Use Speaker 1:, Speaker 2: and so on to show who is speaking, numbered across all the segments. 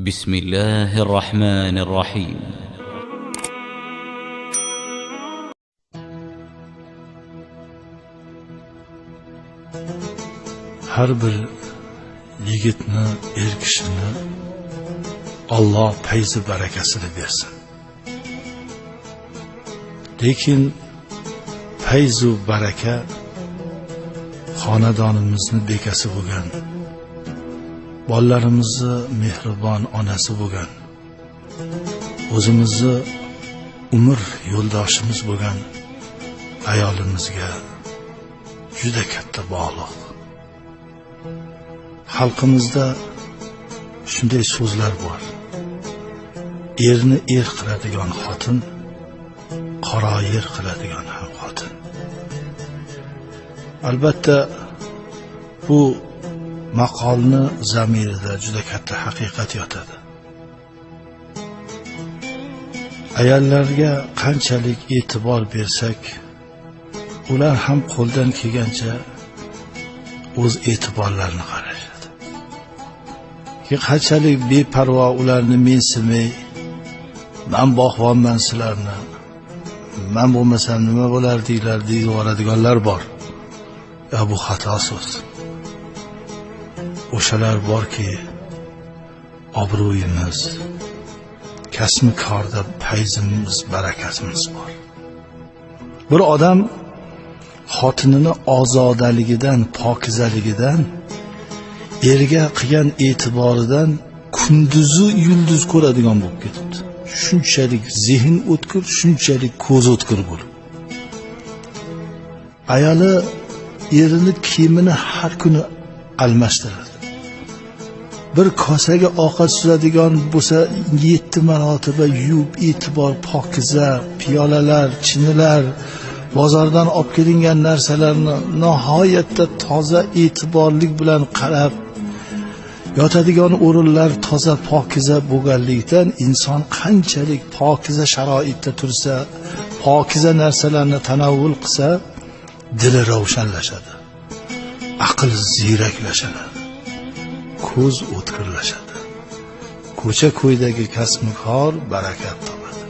Speaker 1: بسم الله الرحمن الرحيم.
Speaker 2: Har bir yigitni, er kishini Alloh fayzi barakasini bersin. Lekin fayzu baraka xonadonimizni bekasi bo'lgan, bolalarimizni mehribon onasi bo'lgan, o'zimizni umr yo'ldoshimiz bo'lgan ayolimizga juda katta bog'liq. Xalqimizda shunday so'zlar bor: erni er qiladigan xotin, qora yer qiladigan ham xotin. Albatta bu maqolni zamirida juda katta haqiqat yotadi. Ayollarga qanchalik e'tibor bersak, ular ham qo'ldan kelgancha o'z e'tiborlarini qarashadi. Qanchalik beparvo ularni mensimay, man bog'bonman sizlarni, man bo'lmasam nima bo'lardinglar deb yuboradiganlar bor. Ya bu xato so'z. O'shalar borki, obro'yimiz, kasbi korda fayzimiz, barakatimiz bor. Bir odam xotinini ozodaligidan, pokizaligidan, erga qilgan e'tiboridan kunduzi yulduz ko'radigan bo'lib ketibdi. Shunchalik zehn o'tkir, shunchalik ko'z o'tkir bo'lib. Ayoli erini kiyimini har kuni almashtiradi. Bir kosaga ovqat suzadigan bo'lsa, 7 marotaba yuvib, e'tibor, pokiza, piyolalar, chinilar, bozordan olib kelingan narsalarni nihoyatda toza e'tiborlik bilan qarab, yotadigan o'rinlar toza pokiza bo'lganlikdan inson qanchalik pokiza sharoitda tursa, pokiza narsalarni tanovul qilsa, dili ravshanlashadi, aql ziyraklashadi, ko'z o'tkirlashadi, ko'cha ko'ydagi kasbkor barakat topadi.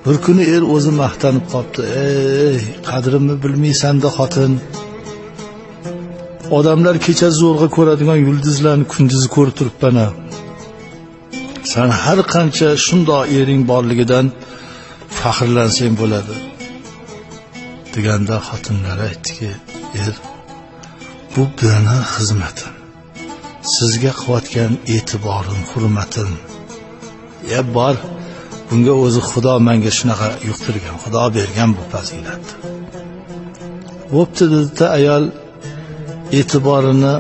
Speaker 2: Bir kuni er o'zi maqtanib qopti: "Ey, qadrimni bilmaysan-da xotin. Odamlar kecha zo'rg'a ko'radigan yulduzlarni kunduzi ko'rib turibman-a. San har qancha shundoq ering borligidan faxrlansang bo'ladi." Deganda xotinlar aytdiki: "Er, bu meni xizmatim. Sizga qilayotgan e'tiborim, hurmatim. Ya bor, bunga o'zi Xudo menga shunaqa yuqtirgan, Xudo bergan bu fazilatni." Bo'pti dedi, ayol e'tiborini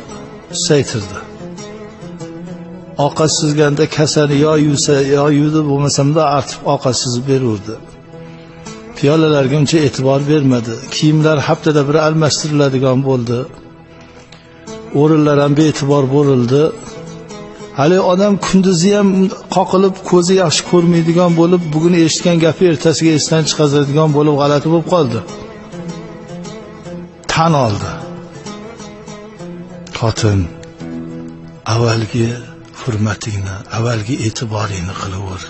Speaker 2: susaytirdi. Ovqat suzganda kasani yo yuvsa yo yuvdi, bo'lmasamda artib ovqat suzib berurdi. Piyolalarga uncha e'tibor bermadi. Kiyimlar haftada bir almashtiriladigan bo'ldi. O'rinlar ham bee'tibor bo'rildi. Hali odam kunduzi ham qoqilib, ko'zi yaxshi ko'rmaydigan bo'lib, bugun eshitgan gapi ertasiga esdan chiqazadigan bo'lib g'alati bo'lib qoldi. Tan oldi. Xotin, avvalgi hurmatingni, avvalgi e'tiboringni qilaver.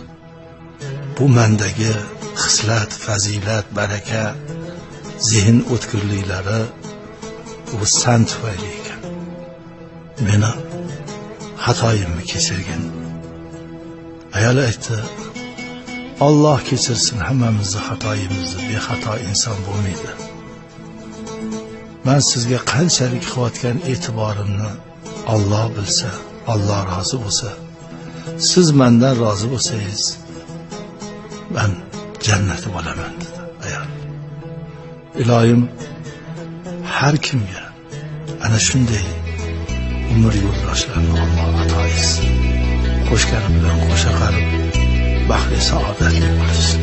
Speaker 2: Bu mendagi xislat, fazilat, baraka, zehn o'tkirliklari bu san tufayli ekan. Meni xatoyimni kechirgin. Ayol aytdi: Alloh kechirsin hammamizni xatoyimizni, bexato inson bo'lmaydi. Men sizga qanchalik qilayotgan e'tiborimni Alloh bilsa, Alloh rozi bo'lsa, siz mendan rozi bo'lsangiz, ben jannati bo'laman dedi ayol. Iloyim har kimga ana shunday umr yo'ldoshlarini Alloh ato etsin. Qo'shgani bilan qo'sha qarib, baxtli saodatli bo'lsin.